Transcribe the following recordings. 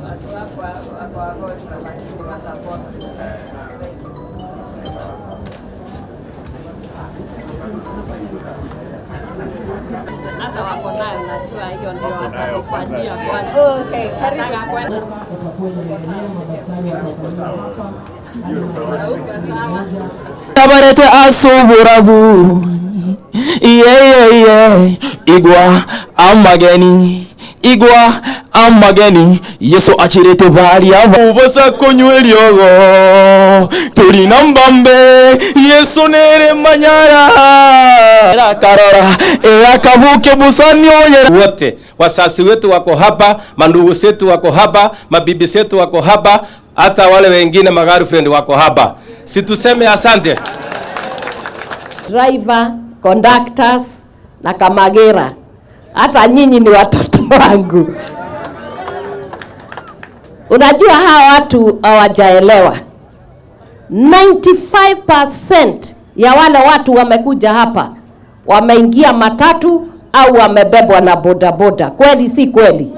Watu wako wako wagonjwa lakini watapona. Thank you so much. Hata wako nayo, najua hiyo ndio watanifanyia kwanza. Okay, karibu. Nataka kwenda. Uko sawa, sije? Uko sawa? Tabarete asuburabu yeah. Igwa amageni, igwa amageni, Yesu achirete bali abo ubosa kunywa eriogo turi na mbambe Yesu nere manyara karora akabuke busani oyera. Wote wasasi wetu wako hapa, mandugu zetu wako hapa, mabibi zetu wako hapa, hata wale wengine magirlfriend wako hapa. Si tuseme asante. Driver, conductors na Kamagera, hata nyinyi ni watoto wangu. Unajua hawa watu hawajaelewa. 95% ya wale watu wamekuja hapa wameingia matatu au wamebebwa na bodaboda. Kweli si kweli?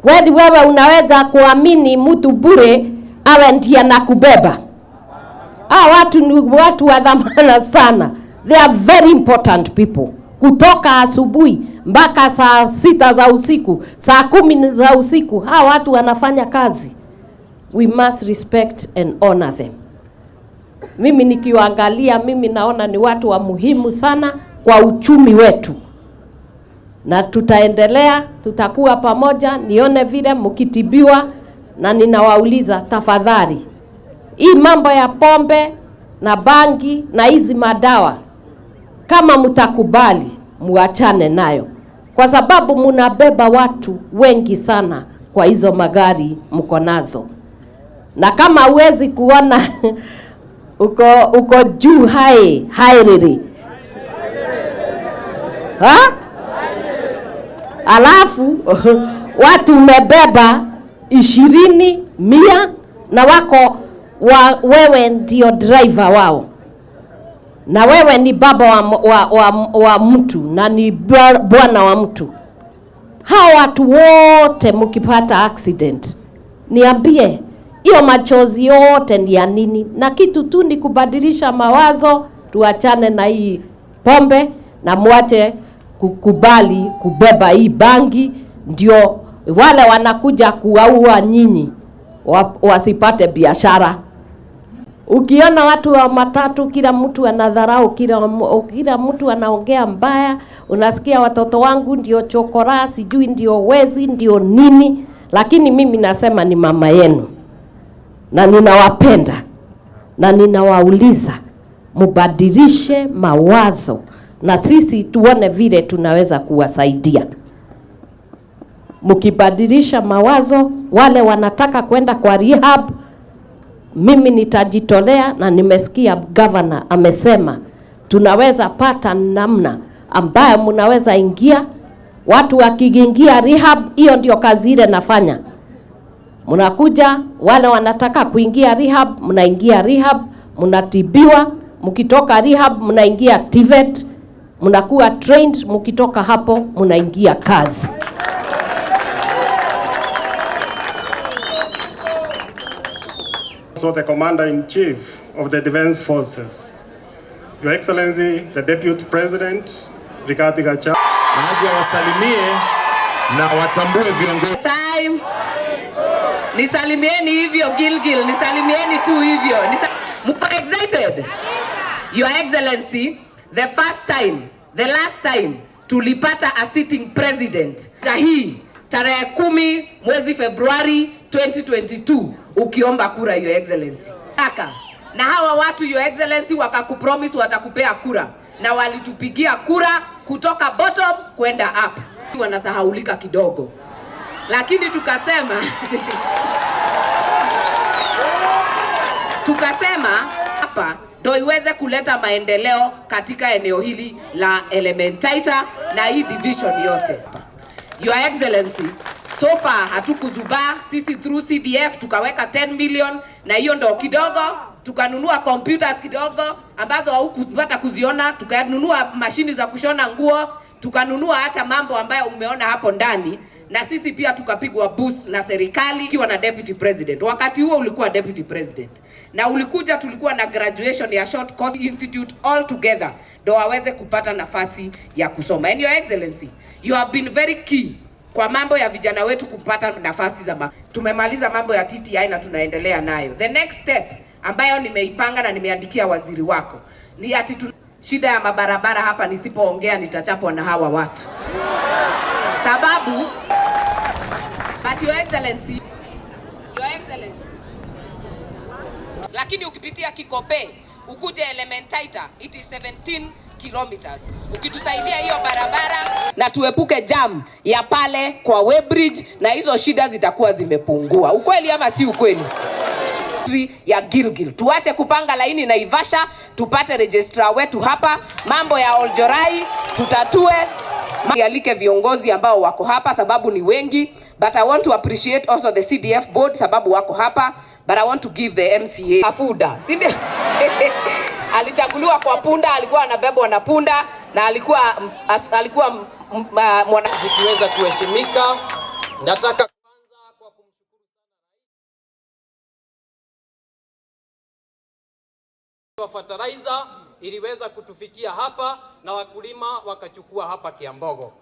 Kweli wewe unaweza kuamini mtu bure awe ndiye anakubeba? Hawa watu ni watu wa dhamana sana. They are very important people. Kutoka asubuhi mpaka saa 6 za usiku, saa 10 za usiku, hawa watu wanafanya kazi. We must respect and honor them. Mimi nikiwaangalia, mimi naona ni watu wa muhimu sana kwa uchumi wetu. Na tutaendelea, tutakuwa pamoja, nione vile mkitibiwa, na ninawauliza tafadhali, hii mambo ya pombe na bangi na hizi madawa, kama mtakubali muachane nayo, kwa sababu mnabeba watu wengi sana kwa hizo magari mko nazo. Na kama huwezi kuona uko juu hai, hairiri. Ha? Alafu watu umebeba 20, 100 na wako wa, wewe ndio driver wao. Na wewe ni baba wa mtu na ni bwana wa mtu. Hawa watu wote mkipata accident, niambie hiyo machozi yote ni ya nini? Na kitu tu ni kubadilisha mawazo, tuachane na hii pombe na muache kukubali kubeba hii bangi, ndio wale wanakuja kuwaua nyinyi wasipate biashara. Ukiona watu wa matatu, kila mtu anadharau, kila mtu anaongea mbaya, unasikia watoto wangu ndio chokora, sijui ndio wezi, ndio nini, lakini mimi nasema ni mama yenu na ninawapenda na ninawauliza mubadilishe mawazo na sisi tuone vile tunaweza kuwasaidia. Mkibadilisha mawazo, wale wanataka kwenda kwa rehab, mimi nitajitolea, na nimesikia governor amesema tunaweza pata namna ambayo mnaweza ingia. Watu wakiingia rehab, hiyo ndio kazi ile nafanya. Mnakuja, wale wanataka kuingia rehab, mnaingia rehab, mnatibiwa, mkitoka rehab mnaingia TVET, mnakuwa trained, mkitoka hapo mnaingia kazi. So the Commander-in-Chief of the Defense Forces, Your Excellency, the Deputy President, Rigathi Gachagua. Aje wasalimie na watambue viongozi. Time. Nisalimieni hivyo Gilgil, nisalimieni tu hivyo. Mko excited? Your Excellency, the first time, the last time tulipata a sitting president. Hii tarehe 10 mwezi Februari 2022 ukiomba kura, Your Excellency. Kaka, na hawa watu Your Excellency wakakupromise watakupea kura, na walitupigia kura kutoka bottom kwenda up. Wanasahaulika kidogo, lakini tukasema hapa ndo iweze kuleta maendeleo katika eneo hili la Elementaita na hii division yote. Your Excellency, so far hatukuzubaa sisi through CDF tukaweka 10 million, na hiyo ndo kidogo tukanunua computers kidogo ambazo haukuzipata kuziona, tukanunua mashini za kushona nguo, tukanunua hata mambo ambayo umeona hapo ndani. Na Na sisi pia tukapigwa boost na serikali ikiwa na deputy president. Wakati huo ulikuwa deputy president. Na ulikuja, tulikuwa na graduation ya short course institute all together ndo waweze kupata nafasi ya kusoma. And Your Excellency, you have been very key kwa mambo ya vijana wetu kupata nafasi za tumemaliza mambo ya TTI na tunaendelea nayo. The next step ambayo nimeipanga na nimeandikia waziri wako ni ati shida ya mabarabara hapa, nisipoongea nitachapwa na hawa watu. Sababu, but Your Excellency, Your Excellency, lakini ukipitia Kikope ukuje Elementaita, it is 17 kilometers. Ukitusaidia hiyo barabara na tuepuke jam ya pale kwa Weighbridge, na hizo shida zitakuwa zimepungua. Ukweli ama si ukweli? Ya Gilgil, tuache kupanga laini Naivasha, tupate registrar wetu hapa. Mambo ya Oljorai tutatue. Nialike viongozi ambao wako hapa sababu ni wengi, but I want to appreciate also the CDF board sababu wako hapa, but I want to give the MCA Afuda, si ndio? Alichaguliwa kwa punda, alikuwa anabebwa na punda na alikuwa mwana zikiweza kuheshimika. Nataka kwanza kwa kumshukuru wa fertilizer iliweza kutufikia hapa na wakulima wakachukua hapa Kiambogo,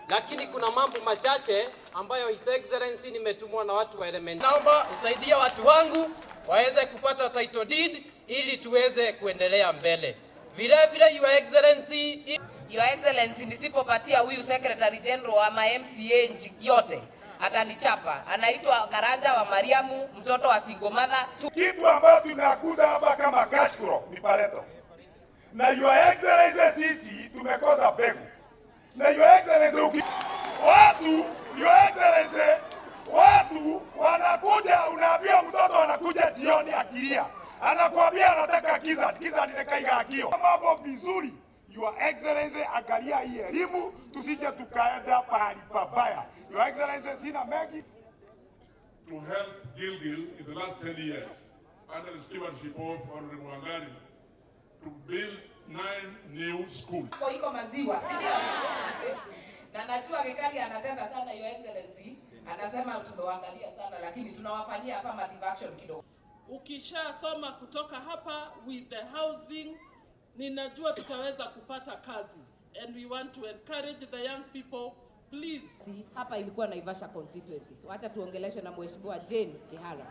lakini kuna mambo machache ambayo His Excellency nimetumwa na watu wa Element. Naomba usaidie watu wangu waweze kupata title deed ili tuweze kuendelea mbele. Vile vile, Your Excellency, Your Excellency, nisipopatia huyu Secretary General wa ma MCA nchi yote atanichapa. Anaitwa Karanja wa Mariamu, mtoto wa single mother. Kitu ambayo tunakuza hapa kama cash crop ni pareto. Na Your Excellency, sisi tumekosa mbegu. Na Your Excellency, watu, Your Excellency, watu wanakuja, unaambia mtoto anakuja jioni akilia, anakuambia anataka gizzard, gizzard ni kaiga akio. Mambo vizuri, Your Excellency, angalia hii elimu, tusije tukaenda pahali pabaya. Your Excellency, sina mengi. To help Gilgil in the last 10 years under the stewardship of Honorable Wangari to build 9 new schools. Hapo iko maziwa, si ndio? Na najua Gikali anateta sana, Your Excellency. Anasema tumewaangalia sana lakini tunawafanyia affirmative action kidogo. Ukishasoma kutoka hapa with the housing, ninajua tutaweza kupata kazi, and we want to encourage the young people, please. Hapa ilikuwa Naivasha constituency. So acha tuongeleshwe na Mheshimiwa Jane Kihara.